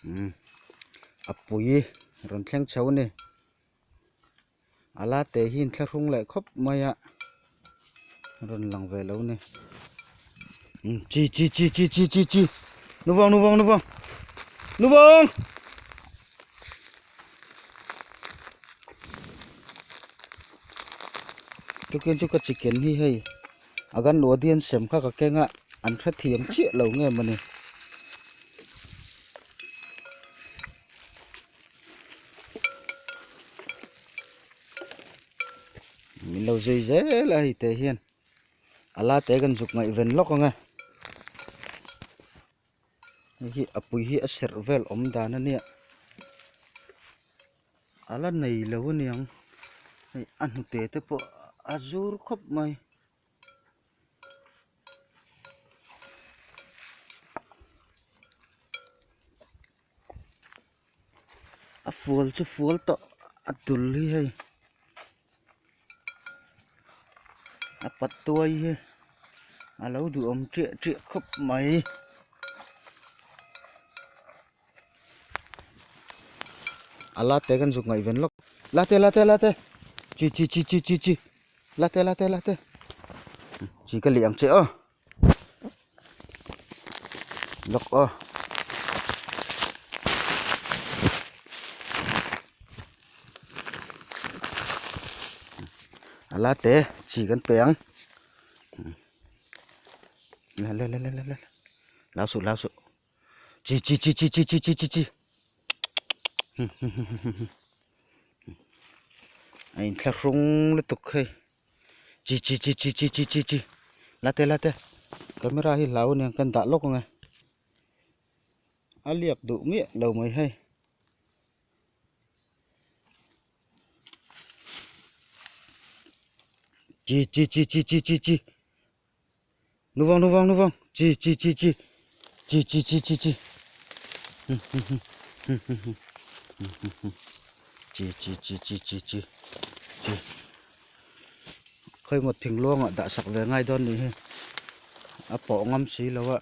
Umm a pui rawn thleng chho a ni. A la te hi inthlahrung leh khawp mai a rawn lang ve lo ni. Umm chi chi chi chi chi chi chi nuvang nuvang nuvang nuvang. Tukin chu ka chicken hi hei a kan audience sem kha ka keng a an hrethiam chiah lo nge mawni. Min lo zui zel a hei te hian a la te kan zuk ngaihven lawk ang e hei hi a pui hi a serh vel awm dan a nia a la nei lo a niang hei a hnute te pawh a zur khawp mai. A fual chu fual tawh a dul hi hei a pat tuai hi a lo duhawm ṭiah ṭiah khawp mai. A la te kan zuk ngaihven lawk la te la te la te chi chi chi chi chi chi la te la te la te chi ka lih ang che aw. Lawk aw. A la te chi kan pe ang. Le le le le le. Lau suh lau suh. Chi chi chi chi chi chi chi chi chi. A inthlahrung lutuk hei. Chi chi chi chi chi chi chi chi la te la te camera hi hlau aniang kan dah lawk ang e a liak duh miah lo mai hei chi chi chi chi chi chi chi nuvang nuvang nuvang chi chi chi chi chi chi chi chi chi chi chi chi chi chi chi chi khawi maw thingluangah dah sak ve ngai dawn nih hi a pawh ngam si lo a.